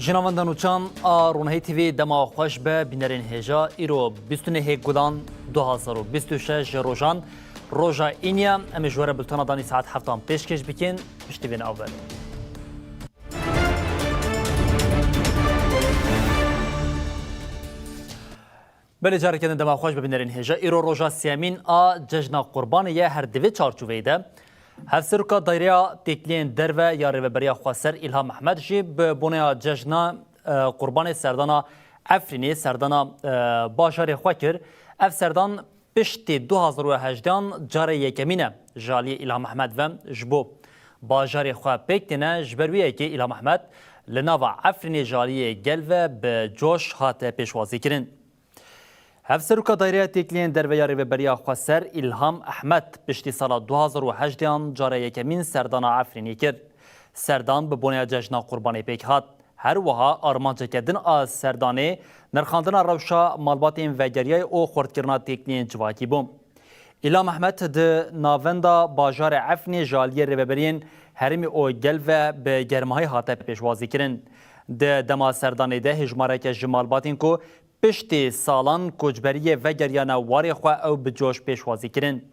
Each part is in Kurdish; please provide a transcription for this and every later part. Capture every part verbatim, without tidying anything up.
Jinavenda nûçan a Ronahî T V dema xweş be, bînerên hêja, îro bîst û nehê Gulan du hazar û bîst û şeş ji rojan, roja Înya, em ê ji we re bultena danî saet heftan pêşkêş bikin, piştî vê navberê. Belê, careke din dema xweş be, bînerên hêja. Îro roja sêyemîn a Cejna Qurbanê ye, her di vê çarçoveyê de Hevseroka Dayreya Têkiliyên Derve ya Rêveberiya Xweser Îlham Ehmed jî bi boneya Cejna, e, Qurbanê serdana Efrînê, serdana, e, bajarê xwe kir. Ev serdan piştî du hazar û hejdehan carê yekemîn e ji aliyê Îlham Ehmed ve ji bo bajarê xwe pêk têne. Ji ber wê yekê Îlham Ehmed li nava Efrînê ji aliyê gel ve bi coş hate pêşwazîkirin. Hevseroka Dayreya Têkiliyên Derve ya Rêveberiya Xweser Îlham Ehmed piştî sala du hazar û hejdehan carê yekemîn serdana Efrînê kir. Serdan bi boneya Cejna Qurbanê pêk hat. Her wiha armanceke din a serdanê nirxandina rewşa malbatên vegeriyayê û xurtkirina têkiliyên civakî bû. Îlham Ehmed di navenda bajarê Efrînê ji aliyê rêveberiyên herêmê û gel ve bi germahî hate pêşwazîkirin. Di dema serdanê de hêjmareke ji malbatên ku piştî salan koçberiyê vegeriyane warê xwe ew bi coş pêşwazî kirin.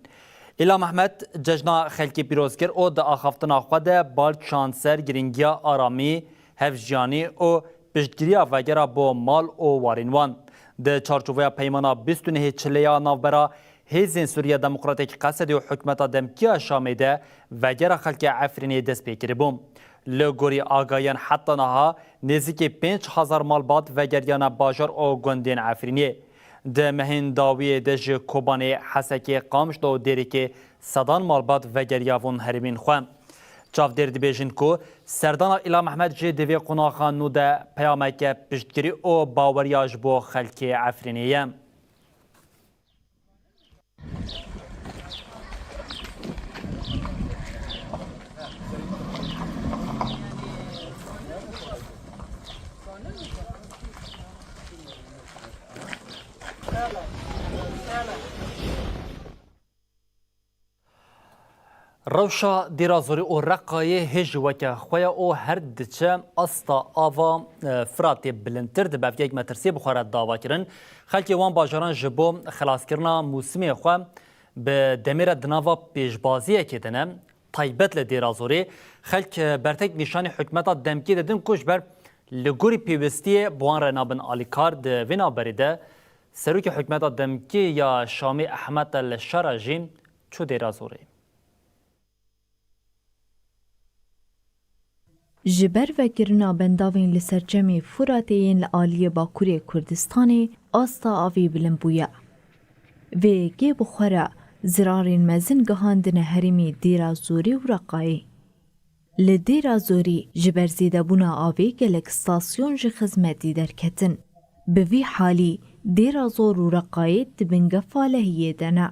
Îlham Ehmed cejna xelkê pîroz kir û di axaftina xwe de bal çand ser girîngiya aramî, hevjiyanî û piştgiriya vegera bo mal û warên wan. Di çarçoveya peymana bîst û nehê Çilê ya navbera Hêzên Sûriya Demokratîk, Qesedê û hikûmeta demkî ya Şamê de vegera xelkê Efrînê dest pê kiribû. Li gorî agahiyan heta niha nêzîkî pênc hezar malbat vegeriyane bajar û gundên Efrînê. Di mehên dawiyê de ji Kobanê, Hesekê, Qamişlo û Dêrikê sedan malbat vegeriyabûn herêmên xwe. Çavdêr dibêjin ku serdana Îlham Ehmed jî di vê qonaxa nû de peyameke piştgirî û baweriya ji bo xelkê Efrînê ye. Rewşa Dêra Zorê û Reqayê hê jî weke xwe ye û her diçe asta ava, e, Firatê bilindtir dibe. Ev yek metirsiyê bi xwe re dava kirin. Xelkê wan bajaran ji bo xelaskirina mûsimê xwe bi demê re di nava pêşbaziyekê de ne. Taybet li Dêra Zorê xelk, e, bertek nîşanî hikûmeta demkî didin ku ji ber li gorî pêwistiyê bi wan re nabin alîkar. Di vê navberê de Serokê hikûmeta demkî ya Şamê Ehmed El Şara jî çû Dêra Zorê. Ji ber vekirina bendavên li ser çemê Furatê yên li aliyê Bakurê Kurdistanê asta avê bilind bûye. Vê yekê bi xwe re zirarên mezin gihandine herêmê Dêra Zorê û Reqayê. Li Dêra Zorî ji ber zêdebûna avê gelek stasyon ji xizmetê derketin. Bi vî halî Dêra Zor û Reqayê di bin gefa lehiyê de ne.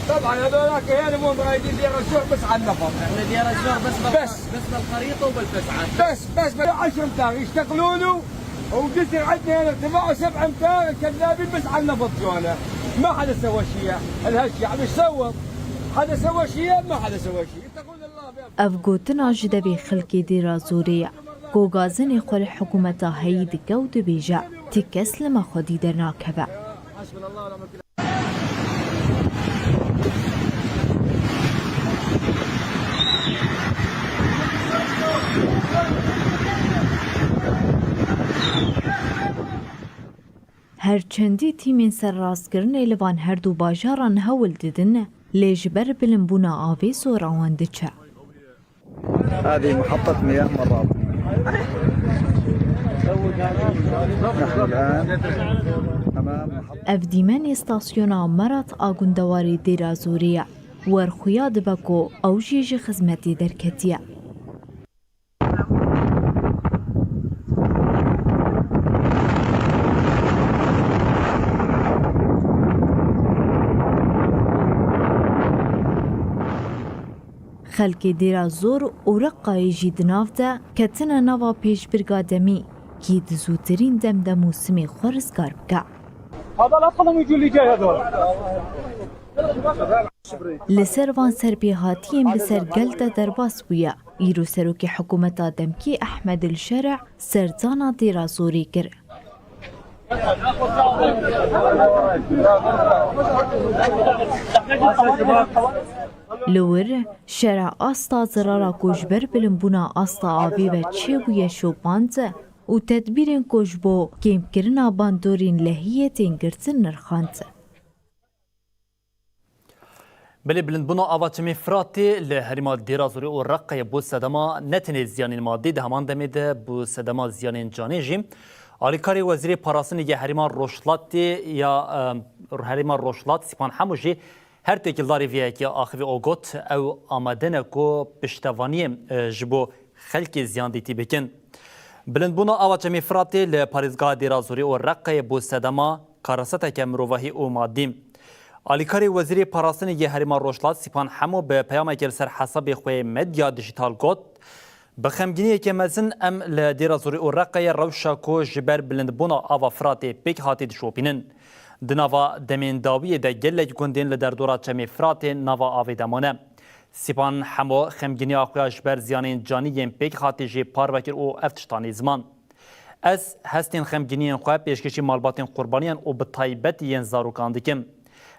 طبعا هذولاك هنا مو مرايدين دير الزور بس على النفط. احنا دير الزور بس بال-، بس. بس بالخريطة وبالفسعة. بس، بس، بس عشر دقايق يشتغلوا له، وجسر عندنا هنا ارتفاعه سبع امتار، كذابين بس على النفط جوانا. ما حدا سوى شيء. الهالشعب ايش سوى؟ حدا سوى شيء؟ ما حدا سوى شيء. Ev gotina ji devê xelkê Dêra Zorê ye, ku gazinê xwe li hikûmeta heyî dike û dibêje, ti kes li me xwedî dernakeve. Her çendî tîmên serrastkirinê li van her du bajaran hewl didin, lê ji ber bilinbûna avê zora wan diçe. هذه محطة مياه مرابط. نحن الآن أمام محطة. Ev dîmenê stasyona Merat a gundewarê Dêra Zorê ye. Wer xuya dibe ku ew jî ji xizmetê derketiye. Xelkê Dêra Zor û Reqayê jî di nav de ketine nava pêşbirga demî, kî di zûtirîn dem de mûsimê xwe rizgar bike. هذا الأطقم يجوا اللي جاي هذول. Li ser van serpêhatiyên bi ser gel de derbas bûye. Îro serokê hikûmeta demkî Ehmed El Şerî serdana Dêra Zorî kir. Li wir, Şerî asta zirara ku ji ber bilindbûna asta avê ve çêbûye şopand û tedbîrên ku ji bo kêmkirina bandorên lehiyê tên girtin nirxand. Belê, bilindbûna ava çemê Firatê li herêma Dêra Zorê û Reqeyê bo sedema ne tenê ziyanên madî, di heman demê de bo sedema ziyanên canê jî. Alîkarê Wezîrê Parastinê yê herêma Rojhilatê ya, e, herêma Rojhilat Sîpan Hemo jî her têkildarî vê yekê axivî û got, ew amade ne ku piştevaniyê, e, ji bo xelkê ziyandîtî bikin. Bilindbûna ava çemê Firatê li parêzgeha Dêra Zorê û Reqeyê bo sedema karaseteke mirovahî û madî. Alîkarê Wezîrê Parastinê yê Herêma Rojhilat Sîpan Hemo bi peyamekê li ser hesabê xwe yê medya dijîtal got, bi xemgîniyeke mezin em li Dêra Zorê û Reqeyê rewşa ku ji ber bilindbûna ava Firatê pêk hatî dişopînin. Di nava demên dawiyê de gelek gundên li derdora çemê Firatê nava avê de mane. Sîpan Hemo xemgîniya xwe ya ji ber ziyanên canî yên pêk hatî jî parve kir û ev tiştanî ziman. Ez hestên xemgîniyên xwe pêşkêşî malbatên qurbaniyan û bi taybetî yên zarokan dikim.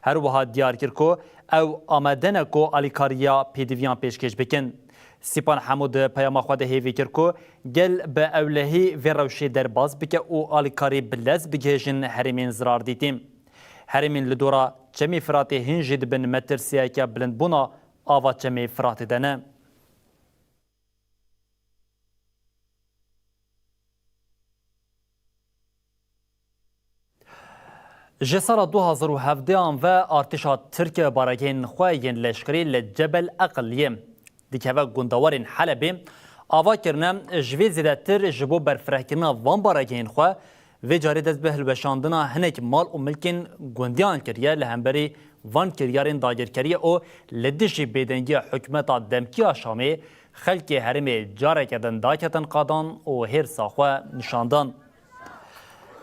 Her wiha diyar kir ku ew amade ne ku alîkariya pêdiviyan pêşkêş bikin. Sîpan Hemo di peyama xwe de hêvî kir ku gel bi ewlehî vê rewşê derbas bike û alîkarî bi lez bigihêjin herêmên zirar dîtî. Herêmên li dora Çemê Firatê hîn jî di bin metirsiyeke bilindbûna ava Çemê Firatê de ne. Ji sala du hazar û hevdehan ve artêşa Tirk baregehên xwe yên leşkerî li Cebel Eqil yê dikeve gundewarên Helebê ava kirine, ji vê zêdetir ji bo berfirehkirina van baregehên xwe vê carê dest bi hilweşandina hinek mal û milkên gundiyan kiriye. Li hemberî van kiryarên dagirkeriye û li dijî bêdengiya hikûmeta demkî ya Şamê xelkê herêmê careke din daketin qadan û hêrsa xwe nîşan dan.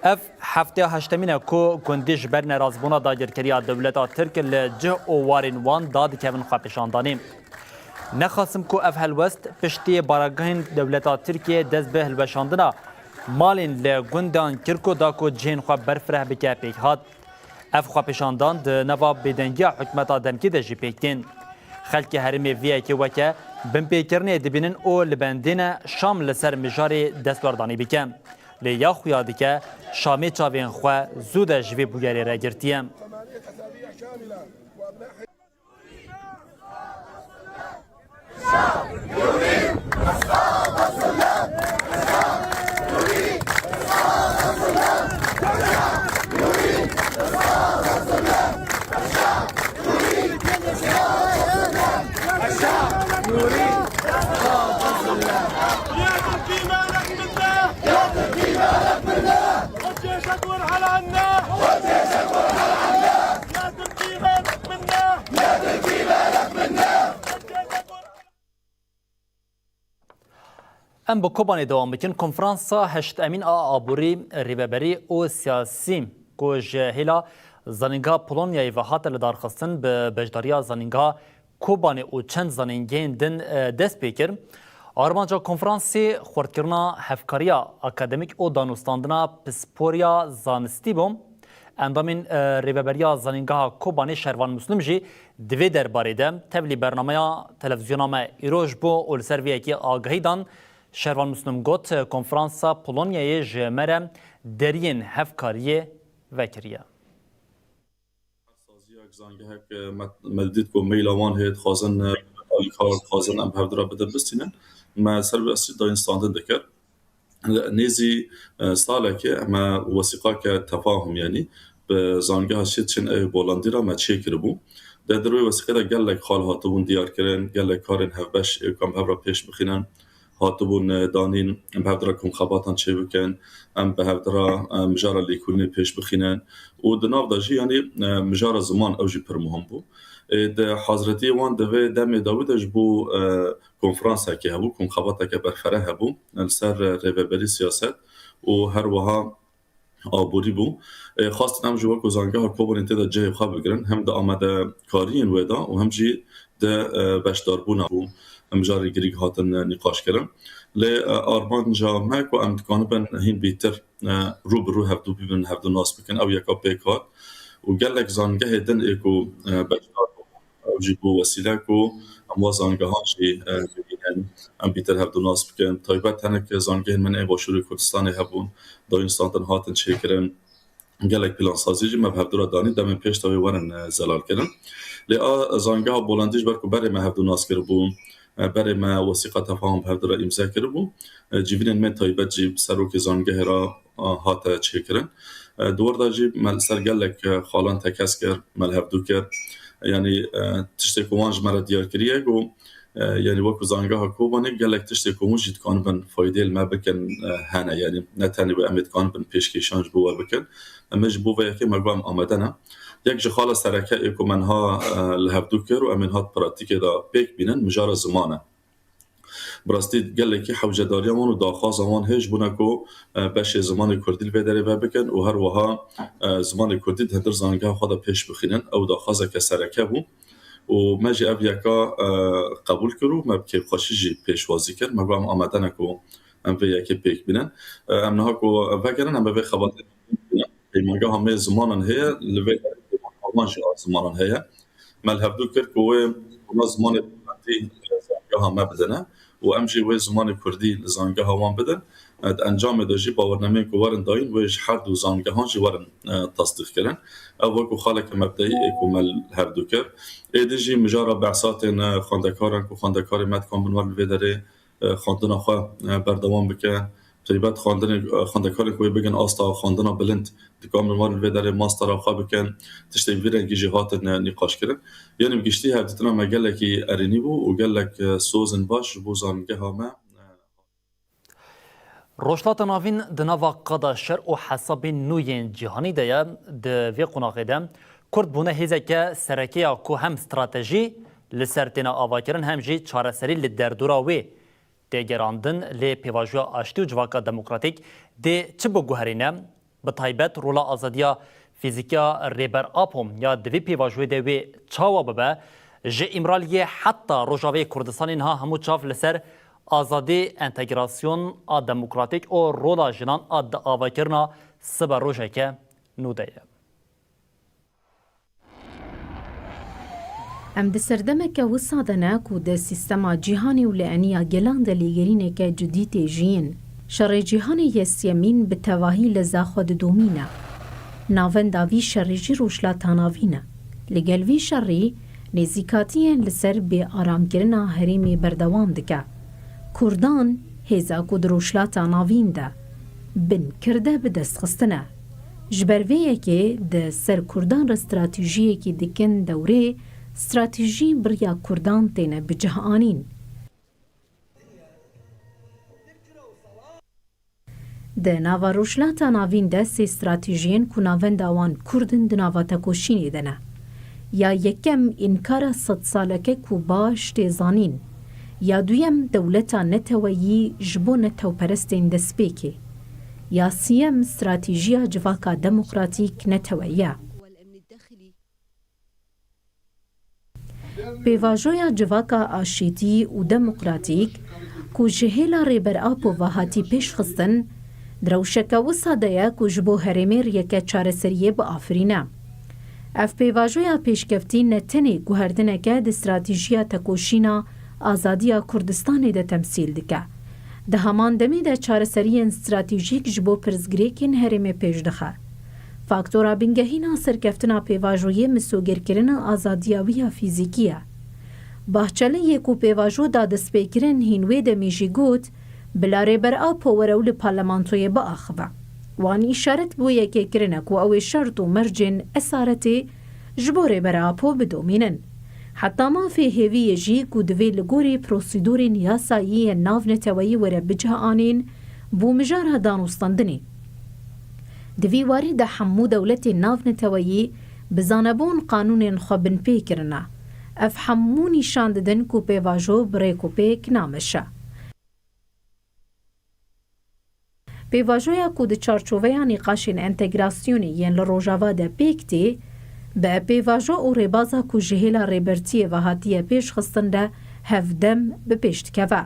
Ev hefteya heştemîn e ku gundî ji ber nerazbûna dagirkeriya dewleta Tirk li cih û warên wan dadikevin xwepêşandanê. Nexasim ku ev helwest piştî baragehên dewleta Tirkiyê dest bi hilweşandina malên li gundan kir ku da ku cihên xwe berfireh bike pêk hat. Ev xwepêşandan di nava bêdengiya hikûmeta demkî de jî pêk tên. Xelkê herêmê vê yekê weke binpêkirinê dibînin û li bendê ne Şam li ser mijarê destwerdanî bike. Lê ya xuya dike Şamê çavên xwe zû de ji vê bûyerê re girtiye. Em bi Kobanê dewam bikin. Konferansa heştemîn a aborî, rêveberî û siyasî ku ji hêla Zanîngeha Polonyayê ve hate lidarxistin, bi beşdariya Zanîngeha Kobanê û çend zanîngehên din, e, dest pê kir. Armanca konferansê xurtkirina hevkariya akademîk û danûstandina pisporiya zanistî bû. Endamên, e, Rêveberiya Zanîngeha Kobanê Şervan Muslim jî di vê derbarê de tevlî bernameya televîzyona me îro ji bo û li ser vê yekê agahî dan. Şervan Muslim got, konferansa Polonyayê ji me re deriyên hevkariyê vekiriye. Her saziyek, zangehek, e, me, me didît ku meyla wan heye, dixwazin, e, alîkar, dixwazin em bi hevdira bidin bistînin. Me ser vê esrî dayîn standin dikir. Nêzî, e, salekê me wesîqake tefahum, yanî bi zangeha Sitchin ê Bolandî re me çêkiribû. De di wê wesîqê de gelek xal hatibûn diyarkirin, gelek karên hevbeş ê ku em hev re pêş bixînin, hatibûn, e, danîn, em bi hevdira komxebatan çêbikin, em bi hevdira, e, mijara lêkolînê pêş bixînin. Û di nav de jî, yanî, e, mijara ziman ew jî pir muhim bû. Ê, di hazretiyê wan di vê demê dawî de ji bo, e, konferansekê hebû, komxebateke berfireh hebû, li ser rêveberî siyaset û her wiha aborî bû. Ê, xwestin em jî wekî zangeha Kobanê tê de cihê xwe bigirin, hem di amadekariyên wê de û hem jî di, e, beşdarbûna bû. mijarê girîk hatin nîqaş kirin. Lê, e, armanca me ku em dikanibin hîn bêtir, e, rû bi rû hevdû bibin, hevdû nas bikin, ew yeka pêk hat. Û gelek zangehê din ê ku, e, beşdar bûn, ew jî bû wesîle ku em wa zangehan jî, e, bibînin, em bêtir hevdû nas bikin. Taybet hinek zangehên min ê Başûrê Kurdistanê hebûn, dayîn standin hatin çêkirin. Gelek plansazî jî me bi hevdû re danî, demên pêş de wê werin, e, zelal kirin. Lê a zangeha Bolandî ji ber ku berê me hevdû nas kiribû, e, berê me wesîqa tefahum bi hevdû re îmze kiribû, e, civînên me taybet jî bi serokê zangehê re, e, hate çêkirin. E, di wir de jî me li ser gelek, e, xalan tekez kir, me li hevdû kir. Yanî, e, tiştê ku wan ji me re diyar kiriye ku, e, yanî wekî zangeha Kobanê gelek tiştê ku hûn jî dikanibin faydê li me bikin, e, hene. Yanî ne tenê wê em ê dikanibin pêşkêşan ji bo we bikin. Em ê ji bo vê yekê me got em amade ne. Yek ji xala sereke ê ku me niha, e, li hevdû kir û em ê niha di pratîkê de pêk bînin, mijara ziman e. Bi rastî gelekî hewcedariya wan û daxwaza wan hêj bûne ku, e, beşê zimanê kurdî li vê derê vebikin û her wiha, e, zimanê kurdî di hundir zangeha xwe de pêş bixînin. Ew daxwazeke sereke bû û me jî ev yeka, e, qebûl kir û me bi kêfxweşî jî pêşwazî kir. Me got em amade ne ku em vê yekê pêk bînin. E, em niha ku vegerin, em ê vê xebatê bînin. Peymangeha me zimanan heye, li vê derê peymangeha wan jî a zimanan heye. Me li hevdû kir ku wê bûna zimanê dewletî zangeha me bidine û em jî wê zimanê kurdî li zangeha wan bidin. Di encamê de jî bawernameyên ku werin dayîn, wê ji her du zangehan jî werin, e, tasdîq kirin. Ev wekû xaleke mebdeyî ê ku me li hevdû kir. Êdî jî mijara behsa tên, e, xwendekaran ku xwendekarê me dikan bin wer li vê derê, e, xwendina xwe, e, berdewam bike. Taybet xwendinê, e, xwendekarên ku wê bigin asta xwendina bilind, dikan bin wan li vê derê mastera xwe bikin. Tiştên vî rengî jî hatin, e, nîqaşkirin. Yanî bi giştî hevdîtina me gelekî erênî bû û gelek, e, sozên baş ji bo zangeha me, e, Rojhilata Navîn di nava qada şer û hesabên nû yên cîhanî de ye. Di vê qonaxê de Kurd bûne hêzeke sereke ya ku hem stratejî li ser têne avakirin hem jî çareserî li derdora wê tê gerandin, lê pêvajoya aştî û civaka demokratîk dê çi biguherîne? Bi taybet rola azadiya fîzîkî ya Rêber Apo ya di vî pêvajoyê de wê çawa bibe? Ji Îmraliyê heta Rojavayê Kurdistanê niha hemû çav li ser azadî, entegrasyon a demokratîk û rola jinan a di avakirina siberojeke nû de ye. Em di serdemeke wisa de ne ku di sîstema cîhanê û li eniya gelan de lêgerîneke cidî tê jiyîn. Şerê cîhanê yê siyemîn bi tevahî leza xwe didomîne. Navenda vî şerê jî Rojhilata Navîn e. Li gel vî şerî, nêzîkatiyên li ser bêaramkirina herêmê berdewam dike. Kurdan hêza ku di Rojhilata Navîn de bin kirde bi dest xistine. Ji ber vê yekê di ser Kurdan re stratejiyekî dikin dewrê, stratejî bi riya Kurdan têne bi cih anîn. Di nava Rojhilata Navîn de sê stratejiyên ku navenda wan Kurd in di nava tekoşînê de ne. Ya yekem înkara sedsaleke ku baş tê zanîn. Ya duyem dewleta neteweyî ji bo netewperestên destpêkê. Ya siyem stratejiya civaka demokratîk neteweyî ye. Pêvajoya civaka aşîtî û demokratîk ku ji hêla Rêber Apo ve hatî pêşxistin, di rewşeke wisa de ye ku ji bo herêmê riyeke çareseriyê biafirîne. Ev pêvajoya pêşkeftî ne tenê guherdineke di stratejiya tekoşîna azadiya Kurdistanê de temsîl dike. Di heman demê de çareseriyên stratejîk ji bo pirsgirêkên herêmê pêş dixe. Faktora bingehîn a serkeftina pêvajoyê misogerkirina azadiya wî ya fîzîkî ye. Bahçeli yê ku pêvajo da destpêkirin hîn wê demê jî got, bila Rêber Apo were û li parlamentoyê biaxive. Wan îşaret bo yekê kirine ku ew ê şert û mercên esaretê ji bo Rêber Apo bidomînin. Heta mafê hêviyê jî ku divê li gorî prosedûrên yasayî yên navneteweyî were bi cih anîn, bû mijara danûstandinê. Di vî warî de hemû dewletên navneteweyî bi zanebûn qanûnên xwe binpê kirine. Ev hemû nîşan didin ku pêvajo bi rêk û pêk nameşe. Pêvajoya ku di çarçoveya nîqaşên entegrasyonê yên li Rojava de pêk tê, bi pêvajo û rêbaza ku ji hêla Rêbertiyê ve hatiye pêşxistin de hevdem bi pêş dikeve.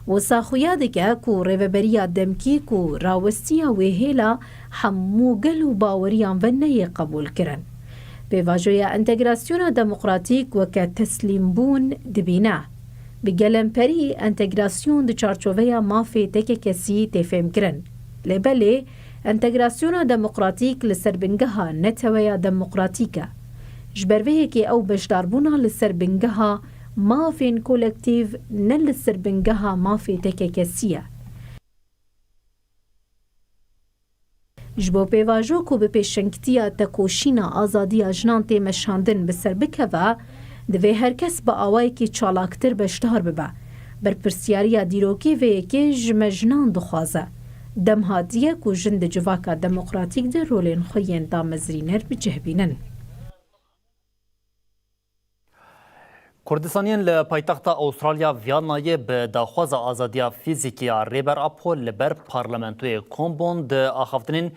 Wisa xuya dike ku rêveberiya demkî ku rawestiya wê hêla hemû gel û baweriyan ve neyê qebûlkirin. Pêvajoya entegrasyona demokratîk weke teslîmbûn dibîne. Bi gelemperî entegrasyon di çarçoveya mafê tekekesî tê fêmkirin. Lê belê, entegrasyona demokratîk li ser bingeha neteweya demokratîk e. Ji ber vê yekê ew beşdarbûna li ser bingeha mafên kolektîv, ne li ser bingeha mafê tekekesî ye. Ji bo pêvajo ku bi pêşengtiya tekoşîna azadiya jinan tê meşandin bi ser bikeve, divê her kes bi awayekî çalaktir beşdar bibe. Berpirsiyariya dîrokî vê yekê ji me jinan dixwaze. Dem hatiye ku jin di civaka demokratîk de rolên xwe yên damezrîner bi cih bînin. Kurdistaniyên li paytexta Avustralya Viyanayê bi daxwaza azadiya fîzîkî ya Rêber Apo li ber parlamentoyê kom bûn. Di axaftinên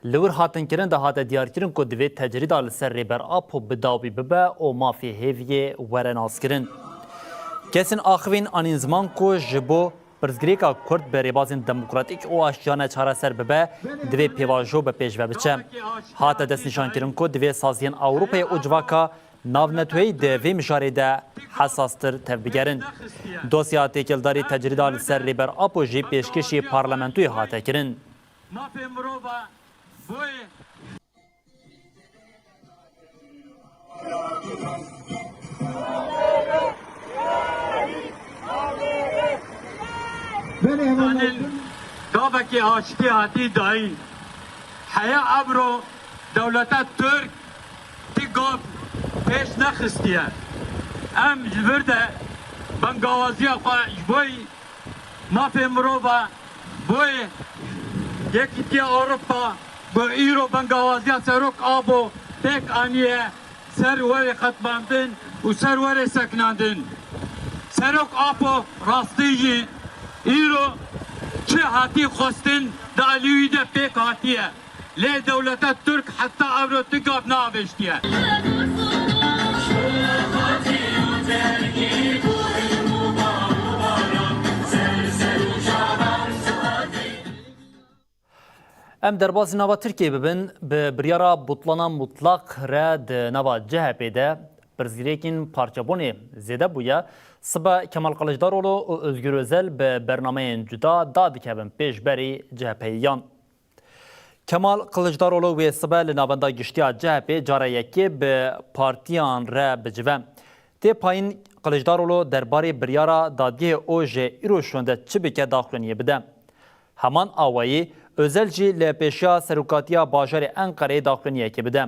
li wir hatin kirin de hate diyarkirin ku divê tecrîda li ser Rêber Apo bi dawî bibe û mafê hêviyê were naskirin. Kesên axivîn anîn ziman ku ji bo pirsgirêka Kurd bi rêbazên demokratîk û aştiyane çareser bibe, divê pêvajo bi pêş ve biçe. Hate destnîşankirin ku divê saziyên Ewropayê û civaka navneteweyî di vê mijarê de hesastir tevbigerin. Dosya têkildarî tecrîda li ser Rêber Apo jî pêşkêşî parlamentoyê hate kirin. Mafê mirova boyê Danên gavekê aştî hatî dayîn. Heya evro dewleta Tirk ti gav pêş nexistiye. Em ji vir de bengawaziya xwe ji bo mafê mirova, bo Yekîtiya Ewropa, bo îro bengawaziya Serok Apo pêk aniye, ser were qetbandin û ser were sekinandin. Serok Apo rastî jî îro çi hatî xwestin di alî wî de pêk hatiye. Lê dewleta Tirk heta evro ti gav neavêştiye. Em derbasî nava Tirkiyê bibin, bi biryara butlana mutlaq re di nava C H P de pirsgirêkên parçebûnê zêde bûye. Sibe Kemal Kılıçdaroğlu û Özgür Özel bi bernameyên cuda dadikevin pêşberî C H P'yiyan. Kemal Kılıçdaroğlu wê sibe li navenda giştiya C H P cara yekê bi partiyan re bicive. Tê payîn Kılıçdaroğlu derbarê biryara dadgehê û ji îro şûnde çi bike daxuyaniyê bide. Heman awayî Özel jî li pêşiya serokatiya bajarê Enqereyê daxuyaniyekê bide.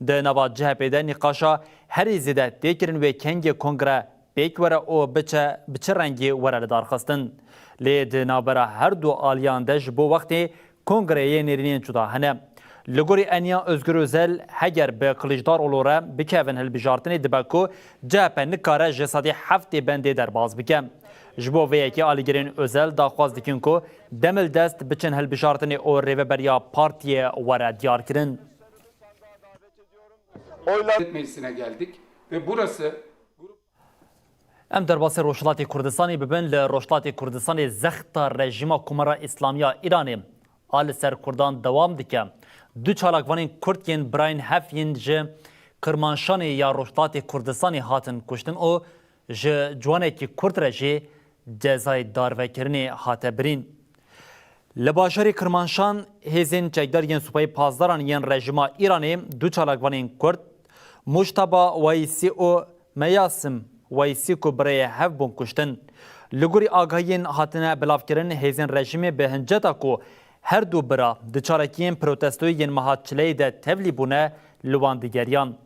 Di nava C H P de nîqaşa herî zêde tê kirin wê kengê kongre pêk were û biçe, bi çi rengî were lidarxistin. Lê di navbera her du aliyan de ji bo wextê kongreyê nêrînên cuda hene. Li gorî eniya Özgür Özel, heger bi Kılıçdaroğlu re bikevin hilbijartinê, dibe ku C H P nikare ji sedî heftê bendê derbas bike. Ji bo vê yekê alîgirên Özel daxwaz dikin ku demildest biçin hilbijartinê û rêveberiya partiyê were diyarkirin. Oylar Meclisi'ne geldik ve burası Em derbasî Rojhilatê Kurdistanê bibin. Li Rojhilatê Kurdistanê zexta rejîma Komara Îslamî ya Îranê a li ser Kurdan dewam dike. Du çalakvanên Kurd yên birayên hev yên ji Kirmanşanê ya Rojhilatê Kurdistanê hatin kuştin û ji ciwanekî Kurd re jî cezayê darvekirinê hate birîn. Li bajarê Kirmanşan hêzên çekdar yên Supayê Pasdaran yên rejîma Îranê du çalakvanên Kurd, Mujtaba Weysî û Meyasim Weysî ku birayê hev bûn kuştin. Li gorî agahiyên hatine belavkirin, hêzên rejîmê bi hinceta ku her du bira di çalakiyên protestoyê yên meha çileyê de tevlî bûne, li wan digeriyan.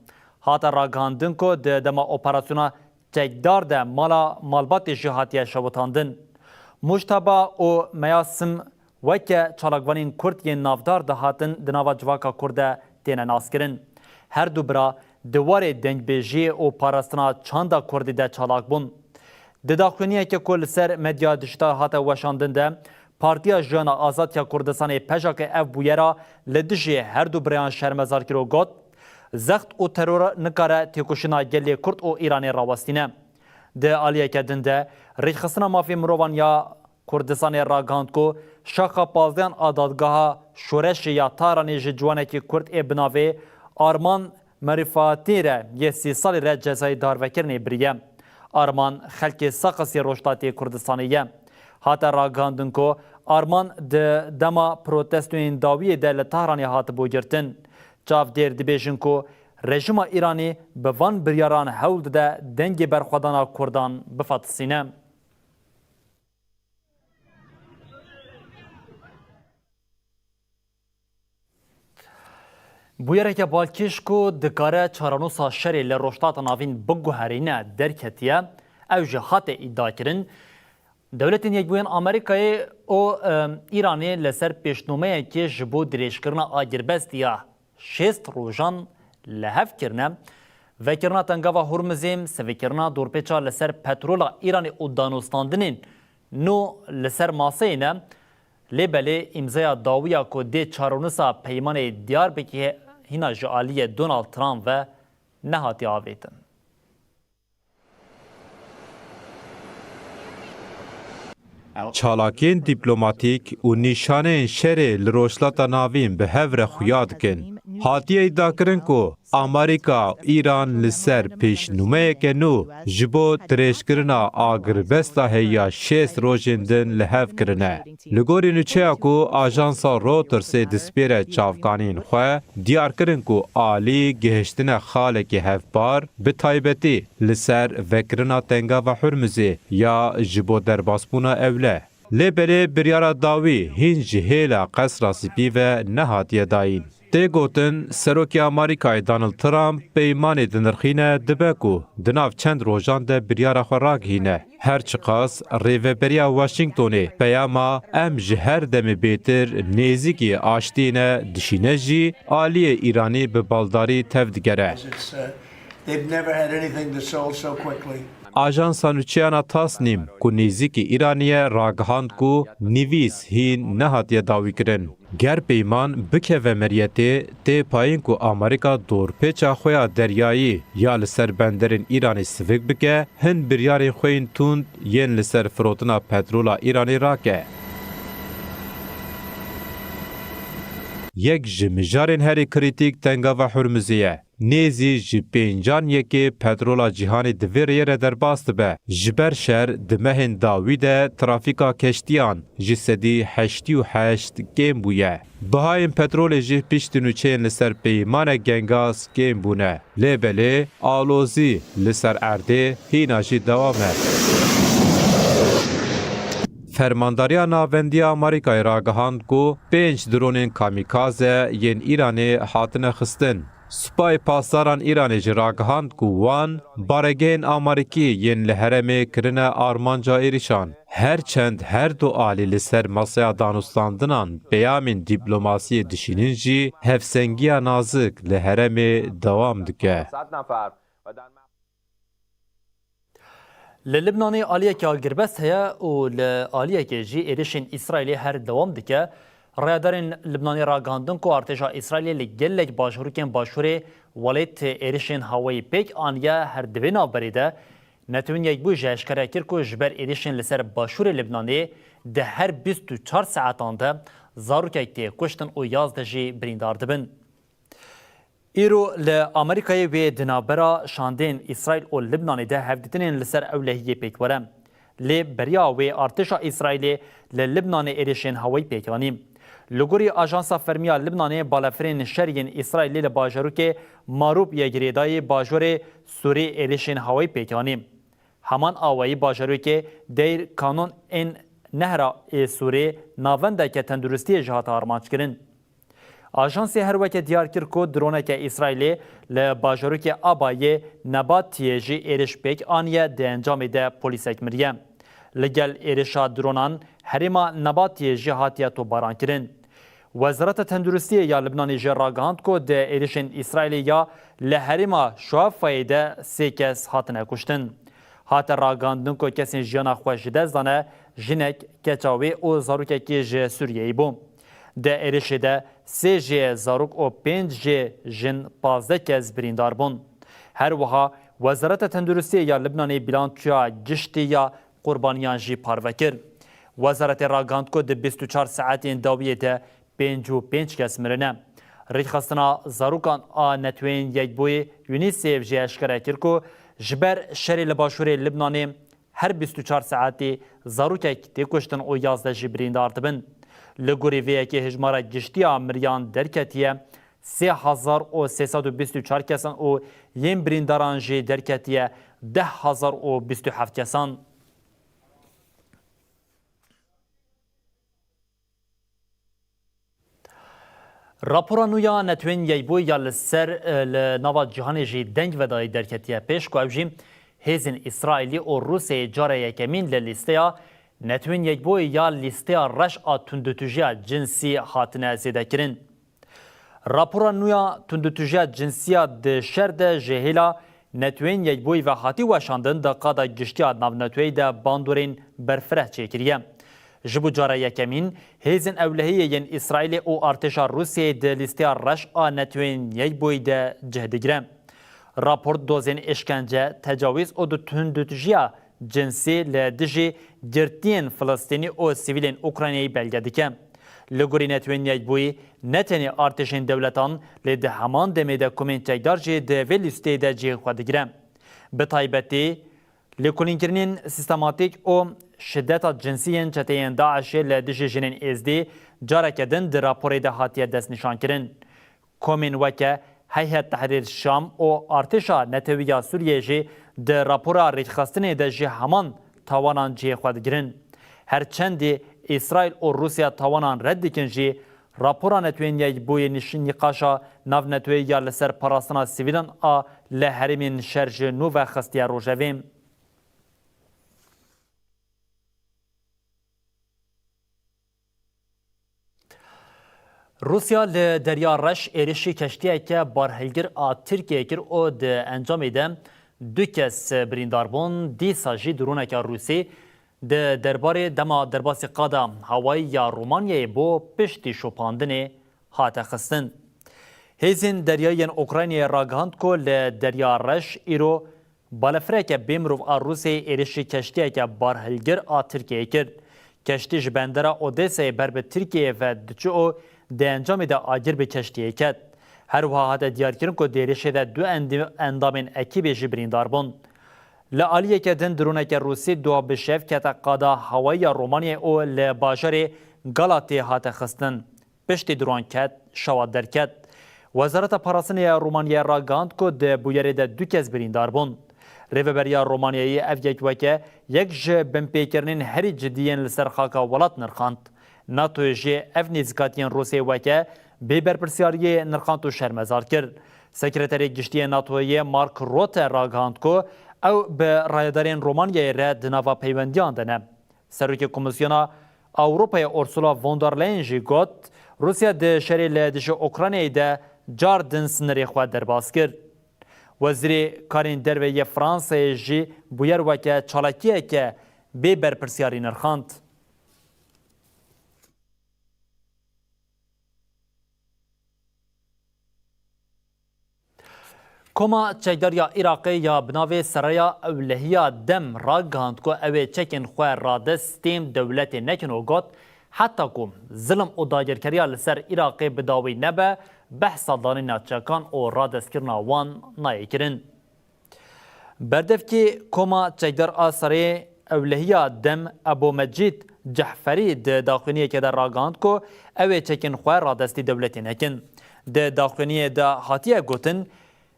Hate ragihandin ku di dema operasyona çekdar de mala malbatê jî hatiye şewitandin. Mujtaba û Meyasim weke çalakvanên Kurd yên navdar dihatin di nava civaka Kurd de têne naskirin. Her du bira di warê dengbêjiyê û parastina çanda Kurdî de çalak bûn. Di daxuyaniyeke ku li ser medya dijîtal hate weşandin de, Partiya Jiyana Azad ya Kurdistanê, PJAKê, ev bûyera li dijî her du birayan şermezar kir û got, zext û teror nikare têkoşîna gelê Kurd û Îranê rawestîne. Di aliyeke din de, Rêkxistina Mafê Mirovan ya Kurdistanê ragihand ku şaxa pazdehan a dadgeha şoreşê ya Tahranê ji ciwanekî Kurd ê bi navê Arman Merîfatî re yê sî salî re cezayê darvekirinê biriye. Arman xelkê Saqisê Rojhilatê Kurdistanê ye. Hate ragihandin ku Arman di dema protestoyên dawiyê de li Tahranê hatibû girtin. Çavdêr dibêjin ku rejîma Îranê bi van biryaran hewl dide dengê berxwedana Kurdan bifatisîne. Bûyereke balkêş ku dikare çarenûsa şerê li Rojhilata Navîn biguherîne derketiye, ew jî hate îdiakirin, Dewletên Yekbûyên Amerîkayê û, em, Îranê li ser pêşnûmeyekê ji bo dirêjkirina agirbest ya şêst rojan li hev kirine. Vekirina Tengava Hurmizê, sivikirina dorpêça li ser petrola Îranê û danûstandinên nû li ser maseyê ne. Lê belê îmzaya dawiya ku dê çarenûsa peymanê diyar bike, hîna ji aliyê Donald Trump ve nehatiye avêtin. Çalakiyên dîplomatîk û nîşaneyên şerê li Rojhilata Navîn bi hev re xuya dikin. Hatiye îdiakirin ku Amerîka û Îran li ser pêşnûmeyeke nû ji bo dirêjkirina agirbesta heye ya şêst rojên din li hev kirine. Li gorî nûçeya ku ajansa Reutersê dispêre çavkaniyên xwe, diyar kirin ku alî gihiştine xalekî hevpar, bi taybetî li ser vekirina Tengava Hurmizê ya ji bo derbasbûna ewle. Lê belê biryara dawî hîn ji hêla Qesra Spî ve nehatiye dayîn. Tê gotin, Serokê Amerîkayê Donald Trump peymanê dinirxîne, dibe ku di nav çend rojan de biryara xwe ragihîne. Her çiqas rêveberiya Washingtonê peyama em ji her demê bêtir nêzîkî aştiyê ne dişîne jî, aliyê Îranî bi baldarî tev digere. It's, uh, they've never had anything that sold so quickly. Ajansa nûçeyana Tasnîm ku nêzîkî Îranî ye ragihand ku nivîs hîn nehatiye dawîkirin. Ger peyman bikeve meriyetê, tê payîn ku Amerîka dorpêça xwe ya deryayî ya li ser benderên Îranê sivik bike, hin biryarên xwe yên tund yên li ser firotina petrola Îranê rake. Yek ji mijarên herî krîtîk Tengava Hurmizê ye. Nêzî ji pêncan yekê petrola cîhanê di vê rêyê re derbas dibe. Ji ber şer di mehên dawî de trafîka keştiyan ji sedî heştî û heşt kêm bûye. Bihayên petrolê jî piştî nûçeyên li ser peymanek Gengaz kêm bûne. Lê belê alozî li ser erdê hîna jî dewam e. Fermandariya Navendî ya Amerîkayê ragihand ku pênc dronên kamîkaze yên Îranê hatine xistin. Supayê Pasdaran Îranê jî ragihand ku wan baregehên Amerîkî yên li herêmê kirine armanca êrişan. Her çend her du alî li ser masaya danûstandinan peyamên dîplomasiyê dişînin jî, hevsengiya nazik li herêmê dewam dike. Li Libnanê aliyeke agirbest heye û li aliyekê jî êrişên Îsraîlê her dewam dike. Rayedarên Libnanê ragihandin ku artêşa Îsraîlê li gelek bajarokên başûrê welêt êrişên hawayî pêk aniye. Her di vê navberê de Netewên Yekbûyî jî eşkere kir ku ji ber êrişên li ser başûrê Libnanê di her bîst û çar saetan de zarokek tê kuştin û yazdeh jî birîndar dibin. Îro li Amerîkayê wê di navbera şandeyên Îsraîl û Libnanê de hevdîtinên li ser ewlehiyê pêk were. Lê beriya wê artêşa Îsraîlê li Libnanê êrişên hewayî pêk anî. Li gorî Ajansa Fermî ya Libnanê, balefirên şer yên Îsraîlê li bajarokê Marûb yê girêdayî bajorê Sûrê êrişên hewayî pêk anî. Heman awayî bajarokê Deir Kanon ên nehra ê Sûrê navendeke tenduristiyê jî hate armanc kirin. Ajansê her weke diyar kir ku droneke Îsraîlê li bajarokê Abayê Nebatiyê jî êriş pêk aniye, di encamê de polîsek miriye. Li gel êrişa dronan herêma Nebatiyê jî hatiye topbaran kirin. Wezareta Tenduristiyê ya Libnanê jî ragihand ku di êrişên Îsraîlê ya li herêma Şuafayê de sê kes hatine kuştin. Hate ragihandin ku kesên jiyana xwe ji dest dane, jinek, keça wê û zarokekî ji Sûriyeyê bû. Di êrişê de sê jê zarok û pênc jê jin, pazdeh kes birîndar bûn. Her wiha Wezareta Tenduristiyê ya Libnanê bîlançoya giştî ya qurbaniyan jî parve kir. Wezaretê ragihand ku di bîst û çar saetên dawiyê de pêncî û pênc kes mirine. Rêkxistina Zarokan a Neteweyên Yekbûyî, UNICEF, jî eşkere kir ku ji ber şerê li başûrê Libnanê her bîst û çar saetî zarokek tê kuştin û yazdeh jî birîndar dibin. Li gorî vê yekê hejmara giştî ya miriyan derketiye sê hezar û sê sed û bîst û çar kesan û yên birîndaran jî derketiye deh hezar û bîst û heft kesan. Rapora nû ya Netewên Yekbûyî ya li ser, e, li nava cîhanê jî deng vedayî derketiye pêş ku ew jî hêzên Îsraîlî û Rûsyayê cara yekemîn li lîsteya Netewên Yekbûyî ya lîsteya reş a tundûtûjiya cinsî hatine zêdekirin. Rapora nû ya tundûtûjiya cinsî ya di şer de ji hêla Neteweyên Yekbûyî ve hatî weşandin, di qada giştî ya navneteweyî de bandorên berfireh çêkiriye. Ji bo cara yekemîn, hêzên ewlehiyê yên Îsraîlê û artêşa Rûsyayê di lîsteya reş a Neteweyên Yekbûyî de cih digire. Rapor dozên êşkence, tecawîz û di tundûtûjiya cinsî li dijî girtiyên Filistînî û sivîlên Ukraynayê belge dike. Li gorî Netewên Yekbûyî, ne tenê artêşên dewletan, lê di heman demê de komên çekdar jî di vê lîsteyê de cihê xwe digire. Bi taybetî, lêkolînkirinên sîstematîk û şideta cinsî yên çeteyên DAIŞê li dijî jinên Êzdî careke din di raporê de hatiye destnîşankirin. Komên weke Heyhet Tehrîr Şam û Artêşa Netewî ya Sûriyê jî di rapora rêkxistinê de ji heman tawanan cihê xwe digirin. Her çendî Îsraîl û Rûsya tawanan red dikin jî, rapora Neteweyên Yekbûyî nîş-, nîqaşa navneteweyî ya li ser parastina sivîlan a li herêmên şer ji nû ve xistiye rojevê. Rûsya li Derya Reş êrişî keştiyeke barhilgir a Tirkiyeyê kir û di encamê de du kes birîndar bûn. Dîsa jî droneke Rûsî di derbarê dema derbasî qada hewayî ya Romanyayê bû, piştî şopandinê hate xistin. Hêzên deryayî yên Ukraynayê ragihand ku li Derya Reş îro balefireke bê mirov a Rûsyayê êrişî keştiyeke barhilgir a Tirkiyeyê kir. Keştî ji bendera Odesayê ber bi Tirkiyeyê ve diçû û di encamê de agir bi keştiyê ket. Her wiha hate diyarkirin ku di êrişê de du endi-, endamên ekîbê jî birîndar bûn. Li aliyeke din droneke Rûsî duha bi şev kete qada hewayî ya Romanyayê û li bajarê Galatê hate xistin. Piştî dron ket, şewa derket. Wezareta Parastinê ya Romanyayê ragihand ku di bûyerê de du kes birîndar bûn. Rêveberiya Romanyayê ev yek weke yek ji binpêkirinên herî cidî yên li ser xaka welat nirxand. NATOyê jî ev nêzîkatiyên Rûsyayê weke bê berpirsyariyê nirxand û şermezar kir. Sekreterê Giştî yê NATOyê Mark Rutte ragihand ku ew bi rayedarên Romanyayê re di nava peywendiyan de ne. Serokê Komîsyona Ewropayê Ursula von der Leyen jî got, Rûsya di şerê li dijî Ukraynayê de car din sinirê xwe derbas kir. Wezîrê Karên Derve yê Fransayê jî bûyer weke çalakiyeke bê berpirsyarî nirxand. Koma Çekdar ya Iraqê ya bi navê Seraya Ewlehiya Dem ragihand ku ew ê çekên xwe radestên dewletê nekin û got, heta ku zilm û dagirkeriya li ser Iraqê bi dawî nebe, behsa danîna çekan û radestkirina wan nayê kirin. Berdevkê Koma Çekdar a Serê Ewlehiya Dem Ebo Mecîd Cehferî di daxuyaniyekê de ragihand ku ew ê çekên xwe radestî dewletê nekin. Di daxuyaniyê de hatiye gotin,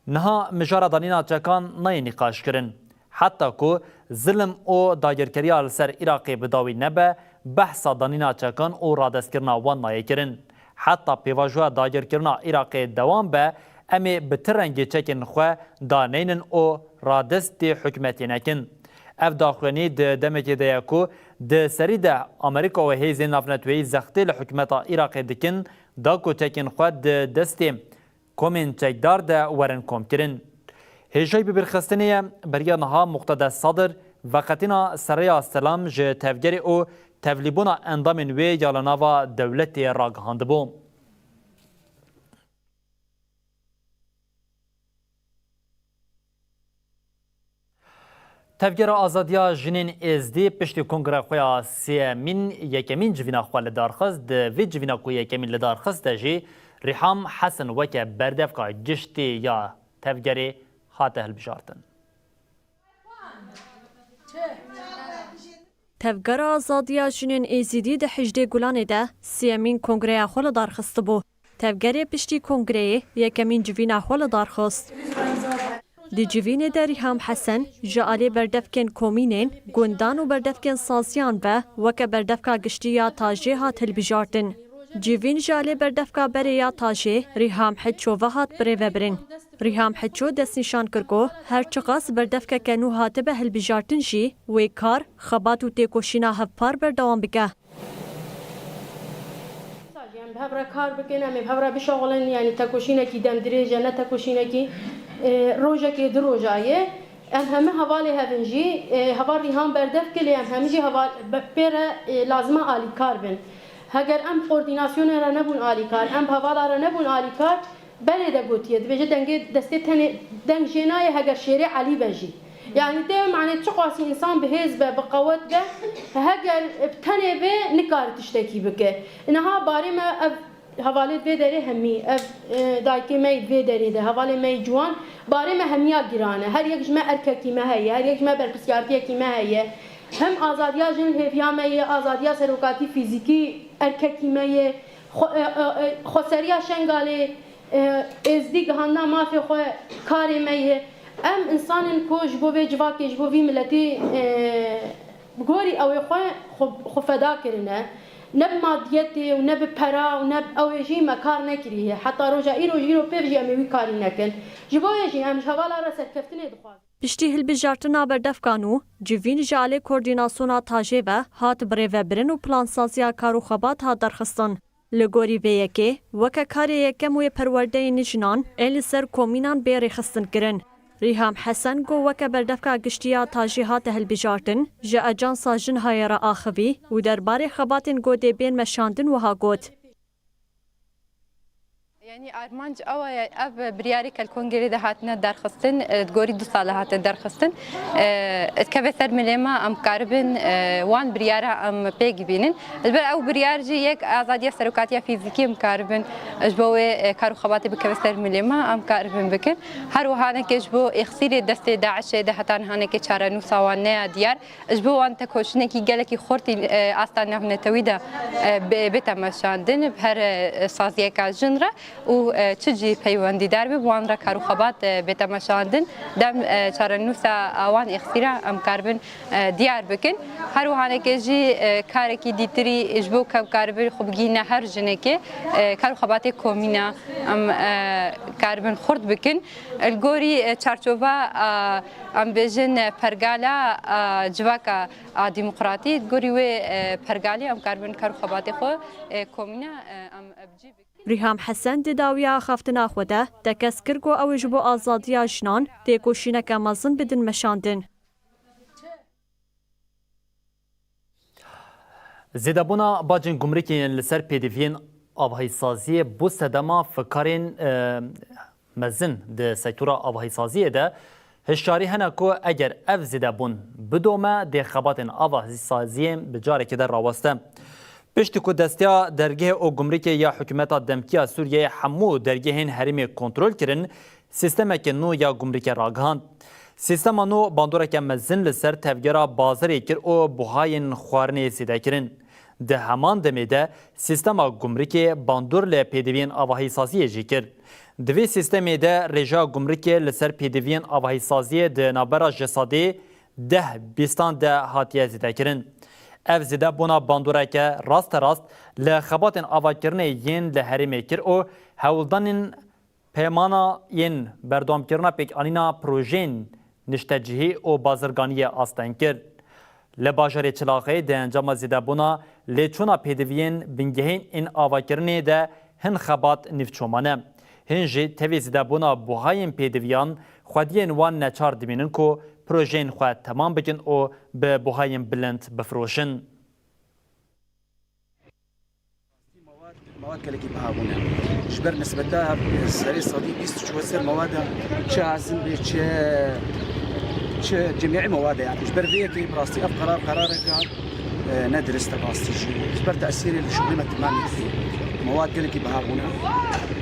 niha mijara danîna çekan nayê nîqaşkirin. Heta ku zilm û dagirkeriya li ser Iraqê bi dawî nebe, behsa danîna çekan û radestkirina wan nayê kirin. Heta pêvajoya dagirkirina Iraqê dewam be, em ê bi ti rengî çekên xwe daneynin û radestê hikûmetê nekin. Ev daxuyanî di demekê de ye ku di serî de Amerîka û hêzên navneteweyî zextê li hikûmeta Iraqê dikin, da ku çekên xwe di destê komên çekdar de werin komkirin. Hêjayî bibîrxistinê ye, beriya niha Muqteda Sadir veqetîna Seraya Selam ji tevgerê û tevlîbûna endamên wê ya li nava dewletê ragihandibû. Tevgera Azadiya Jinên Êzdî piştî kongreya xwe ya sêyemîn yekemîn civîna xwe li dar xist. Di vê civîna ku yekemîn li dar xist de jî Rîham Hesen weke berdevka giştî ya tevgerê hate hilbijartin. Tevgera Azadiya Jinên Êzîdî di hejdê Gulanê de sêyemîn kongreya xwe li dar xistibû. Tevgerê piştî kongreyê yekemîn civîna xwe li dar xist. Di civînê de Rîham Hesen ji alî berdevkên komînên, gundan û berdevkên saziyan ve weke berdevka giştî ya tajê hat hilbijartin. Civîn ji alî berdevka berê ya tajê Rîham Hiço ve hat birêvebirin. Rîham Hiço destnîşan kir ku her çiqas berdevkeke nû hatibe hilbijartin jî wê kar, xebat û têkoşîna hevpar berdewam bike. Em bi hev re kar bikin, em ê bi hev re bişexulin, yanî tekoşînekî demdirêj e, ne tekoşînekî, e, rojekê du roja ye. Em hemî hevalê hev in jî, e, heval Rîhan berdev kir, lê em hemî jî heval be-, pê re, e, lazim e alîkar bin. Heger em koordînasyonê re nebûn alîkar, em bi hevala re nebûn alîkar, berê de gotiye, dibêje dengê destê tenê deng jê nayê heger şêrê elî be jî. Yanî tê manê çiqasî însan bi hêz be, bi qewet be, heger bi tenê be nikare tiştekî bike. Niha barê me ev hevalê vê derê hemî, ev, e, dayikê me yê vê derê de, hevalê me yê ciwan, barê me hemiya giran e. Her yek ji me erkekî me heye, her yek ji me berpirsiyartiyekî me heye. Hem azadiya jin hêviya me ye, azadiya serokatî fîzîkî erkekî me ye, xwe-, e, e, e, xweseriya Şengalê, e, êzdî gihandina mafê xwe karê me ye. Em însan in ku ji bo vê civakê, ji bo vî miletî, e, bi gorî ew ê xwe, xwe, xwe feda kirine. Ne bi madiyetê û ne bi pera û ne bi ew ê jî me kar nekiriye. Heta roja îro jî, îro pêv jî em ê wî karî nekin. Ji bo yê jî em ji hevala re serkeftinê dixwazin. Piştî hilbijartina berdevkan û civîn ji alê koordînasyona tajê ve hat birêvebirin û plansaziya kar û xebat hat derxistin. Li gorî vê yekê, weke karê yekem wê perwerdeyên jinan ên li ser komînan bê rêxistin kirin. Rîham Hesen ku weke berdevka giştî ya tajê hate hilbijartin, ji Ajansa Jinhayê re axivî û derbarê xebatên ku dê bên meşandin wiha got. Yanî armanc ew e, ev biryarê ke li kongrê de hatine derxistin, e, di gorî du sala hate derxistin, e, dikeve ser milê me, em karibin, e, wan biryara em pêk bînin. Ji ber ew biryar jî yek azadiya serokatiya fîzîkî em karibin, ji bo wê, e, kar û xebatê bikeve ser milê me, em karibin bikin. Her wiha neke ji bo êxsîrê destê DAIŞê de heta niha neke çarenûsa wan neya diyar. Ji bo wan tekoşînekî gelekî xurt, e, asta navnetewî de, e, bê-, bête meşandin, bi her, e, saziyeka jin re û, e, çi jî peywendîdar be, bi wan re kar û xebat, e, bête meşandin. Dem, e, çarenûsa a wan êxsîra em karibin, e, diyar bikin. Her wiha neke jî, e, karekî dîtirî ji bo ke em karibin xwe bigihîne her jinekê, e, kar û xebatê komîna em, e, karibin xurt bikin. Li gorî, e, çarçova, e, em bêjin, e, pergala, e, civaka, e, demokratî, gorî wê, e, pergalî em karibin kar û xebatê xwe, e, komîne, e, em, e, bi cî bikin. Rîham Hesen di dawiya axaftina xwe de tekez kir ku ew ê ji bo azadiya jinan têkoşîneke mezin bidin meşandin. Zêdebûna bacên gumrikê yên li ser pêdiviyên avahîsaziyê bû sedema fikarên, e, mezin di sektora avahîsaziyê de. Hişyarî hene ku eger ev zêdebûn bidome, dê xebatên avahîsaziyê bi carekê de raweste. Piştî ku desteya dergehê û gumrikê ya hikûmeta demkî ya Sûriyeyê hemû dergehên herêmê kontrol kirin, sîstemeke nû ya gumrikê ragihand. Sîstema nû bandoreke mezin li ser tevgera bazarê kir û buhayên xwarinê zêde kirin. Di heman demê de sîstema gumrikê bandor li pêdiviyên avahîsaziyê jî kir. Di vê sîstemê de rêjeya gumrikê li ser pêdiviyên avahîsaziyê di navbera ji sedê deh bîstan de hatiye zêdekirin. Ev zêdebûna bandoreke rasterast li xebatên avakirinê yên li herêmê kir û hewldanên peymana yên berdewamkirina pêkanîna projeyên niştecihî û bazirganiyê asteng kir. Li bajarê Çilaxê di encama zêdebûna lêçûna pêdiviyên bingehîn ên avakirinê de hin xebat nîvço mane. Hin jî tevî zêdebûna buhayên pêdiviyan xwediyên wan neçar dimînin ku projeyên xwe temam bikin û bi buhayên bilind bifroşin. Mewad, mewad gelekî biha bûne. Ji ber nisbeta serê sedî bîst çûye ser mewada çi hazin bê, çi Çi cemî mewad e, yani ji ber vê yekê bi rastî ev qerar qerareke, e, ne dirist e rastî jî. Ji ber tesîrê li şixulê me temamî dikê. Mewad gelekî biha bûne.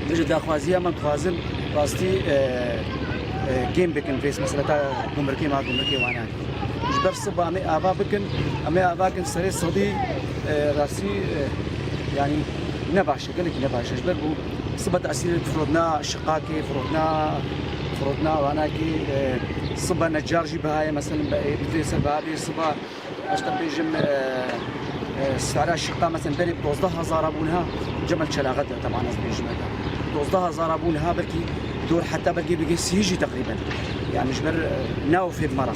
Vêca daxwaziya me dixwazin rastî, e, e, kêm bikin vê meseleta gumrikê me, gumrikê wana. Ji ber siba em ê ava bikin, em ê ava bikin serê sedî, e, rastî, e, yani ne baş e, gelekî ne baş e. Ji ber ku siba tesîrê firotina şiqakê, firotina, firotina wanakî, e, siba necar jî biha ye, mesela bi, bi vê sebebê siba, ez te bêjim, e, e, sera şiqa mesela berê bi dozdeh hezara bû niha, cemel çelaxet e, teban ez bêjim e. Dozdeh hezara bû niha belkî dor heta belkî bigê sî jî teqrîben. Yani ji ber, e, nav fêd me re.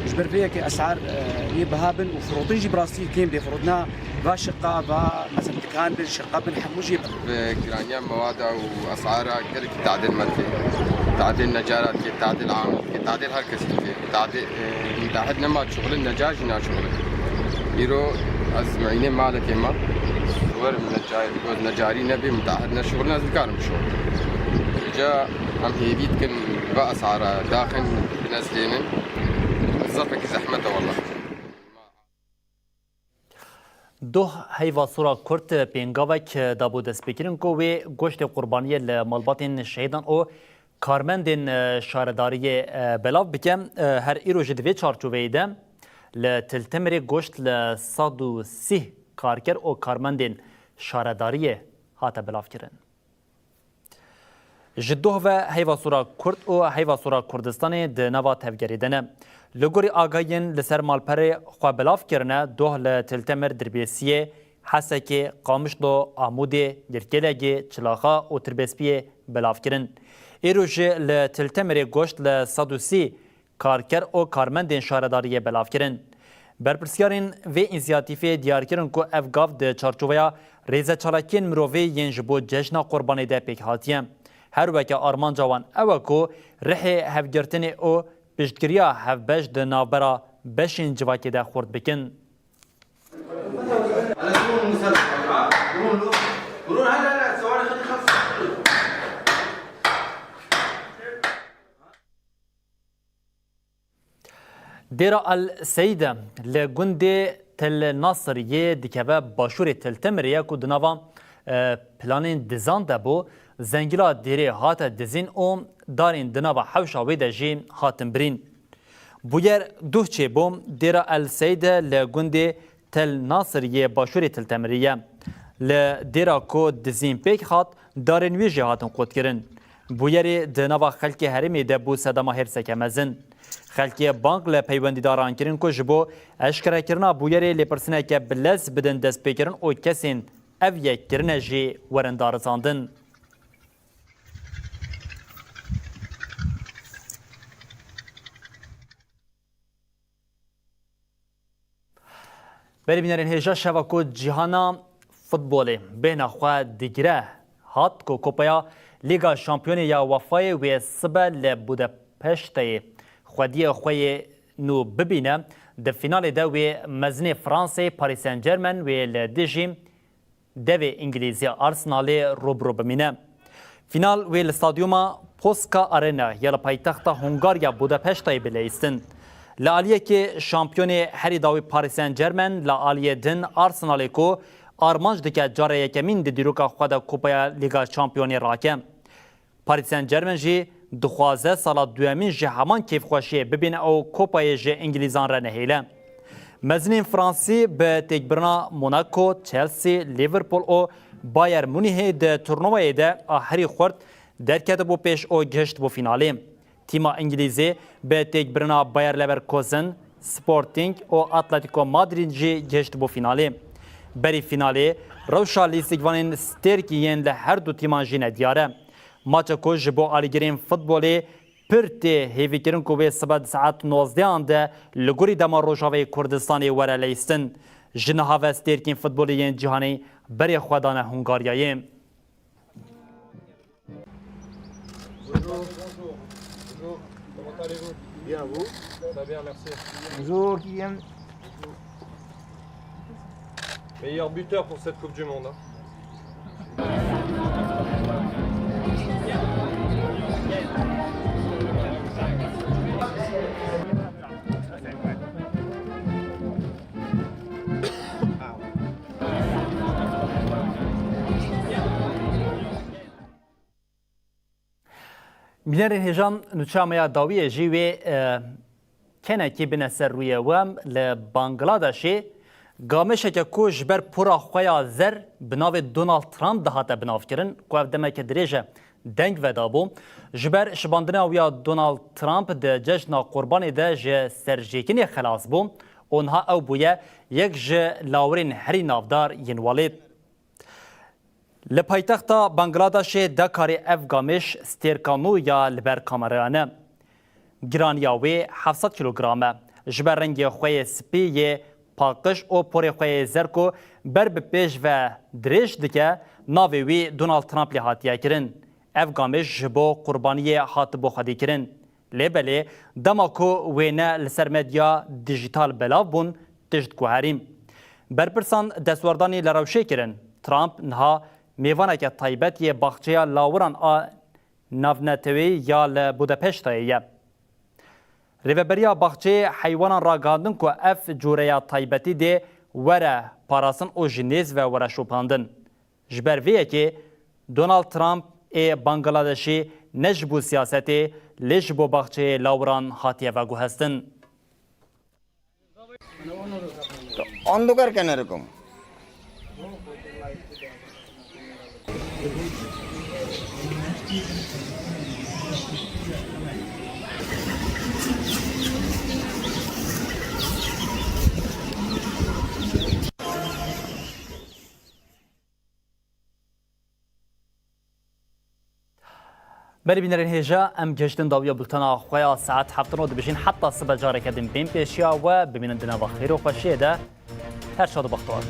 Ji ber vê yekê esar, e, yê biha bin û firotin jî bi rastî kêm bê firotina va şiqa, va mesela dikan bin, şiqa bin, hemû jî. Bi giraniya mewada û esara gelekî tadil me dike. Tadil necara dike, tadil amî dike, tadil her kesî dike. Tadil, e, mutahid nema şixulin, necar jî naşixulin. Îro ez meyînê malekê me. Werim necar, goz necarî nebê, mutahid neşixulin, ez nikarim bişixulin. Ca em hêvî dikin va esara daxin binezlênin. Zafekî zehmet e wele. Doh heyva Sora Kurd pêngavek dabû destpêkirin ku wê goştê qurbaniyê li malbatên şehîdan û karmendên, e, şaredariyê, e, belav bike. E, her îro jî di vê çarçoveyê de li Til Temirê goşt li sed û sî karker û karmendên şaredariyê hate belavkirin. Ji doh ve heyva sora Kurd û heyva sora Kurdistanê di nava tevgerê de ne. Li gorî agahiyên li ser malperê xwe belav kirine, doh li Til Temir, Dirbêsiyê, Hesekê, Qamişlo, Amûdê, Girkêlegê, Çilaxa û Tirbêspiyê belav kirin. Îro jî li Til Temirê goşt li sed û sî karker û karmendên şaredariyê belav kirin. Berpirsyarên vê însiyatîfê diyar kirin ku ev gav di çarçoveya rêzeçalakiyên mirovî yên ji bo Cejna Qurbanê de pêk hatiye. Her weke armanca wan ew e ku rihê hevgirtinê û piştgiriya hevbeş di navbera beşên civakê de xurt bikin. Dêra El Seyde li gundê Til Nasir yê dikeve başûrê Til Temirê ye ku di nava, e, planên dizan de bû. Zengila dêrê hate dizîn û darên di nava hewşa wê de jî hatin birîn. Bûyer duh çêbû. Dêra El Seyde li gundê Tel Nasir yê başûrê Til Temirê ye. Li dêra ku dizîn pêk hat, darên wê jî hatin qutkirin. Bûyerê di nava xelkê herêmê de bû sedema hêrseke mezin. Xelkê bang li peywendîdaran kirin ku ji bo eşkerekirina bûyerê lêpirsineke bi lez bidin destpêkirin û kesên ev yek kirine jî werin darizandin. Berî bînerên hêja, şeva ku cîhana futbolê bêhna xwe digire hat ku Kupaya Lîga Şampiyonê ya Wefayê wê sibe li Budapeşteyê xwediyê xwe yê nû bibîne. Di fînalê de wê mezinê Fransê Paris Saint-Germain wê li dijî devê Îngilîzî Arsenalê rû bi rû bimîne. Fînal wê li stadyuma Poska Arena ya li paytexta Hungarya Budapeştayê bê leyîstin. Li aliyekê şampiyonê herî dawî Paris Saint-Germain, li aliyê din Arsenalê ku armanc dike cara yekemîn di dîroka xwe de Kupaya Lîga Şampiyonê rake. Paris Saint-Germain jî dixwaze sala duyemîn ji heman kêfxweşiyê bibîne û Kupayê ji Îngilîzan re nehêle. Mezinên Fransî bi têkbirina Monaco, Chelsea, Liverpool û Bayern Munîhê di turnuvayê de a herî xurt derketibû pêş û gihiştibû fînalê. Tîma Îngilîzê bi têkbirina Bayer Leverkusen, Sporting û Atletico Madrid jî gihiştibû fînalê. Berî fînalê rewşa lîstikvanên stêrkî yên li her du tîman jî nediyar e. Maça ku ji bo alîgirên futbolê pir tê hêvîkirin ku wê sibe di saet nozdehan de li gorî dema Rojavayê Kurdistanê were leyîstin. Ji niha ve stêrkên futbolê yên cîhanê berê xwe dane Hungaryayê. Bonjour. Bonjour. Bonjour. Comment allez-vous ? Bien, vous ? Très bien, merci. Bonjour, Guillaume. Meilleur buteur pour cette Coupe du Monde, hein. Bînerên hêja, nûçeya me ya dawiyê jî wê, e, kenekî bine ser rûyê we. Li Bangladeshê gamêşeke ku ji ber pora xwe ya zer bi navê Donald Trump dihate binavkirin, ku ev demeke dirêj e deng vedabû. Ji ber şibandina wî ya Donald Trump di cejna Qurbanê de ji serjêkinê xelas bû û niha ew bûye yek ji lawirên herî navdar yên welêt. Li paytexta Bangladeshê dekarê ev gamêş stêrka nû ya li ber kamereyan e. Giraniya wê heft sed kîlogram e. Ji ber rengê xwe yê spî yê paqij û porê xwe yê zer ku ber bi pêş ve dirêj dike, navê wî Donald Trump lê hatiye kirin. Ev gamêş ji bo qurbaniyê hatibû xwedîkirin. Lê belê, dema ku wêne li ser medya dijîtal belav bûn, tişt guherî. Berpirsan destwerdanî li rewşê kirin. Trump niha mêvaneke taybet yê baxçeya lawiran a navneteweyî ya li Budapeştayê ye. Rêveberiya baxçeyê heywanan ragihandin ku ev cûreya taybetî dê were parastin û ji nêz ve were şopandin. Ji ber vê yekê Donald Trump ê Bangladeshî ne ji bo siyasetê, lê ji bo baxçeyê lawiran hatiye veguhestin. অন্ধকার কেন এরকম? Belê bînerên hêja, em gehiştin dawiya bultena xwe ya saet heft û nod dibêjin, heta sibe careke din bên pêşiya we, bimînin di nava xêr û xweşiyê de. Her şad û bextewar.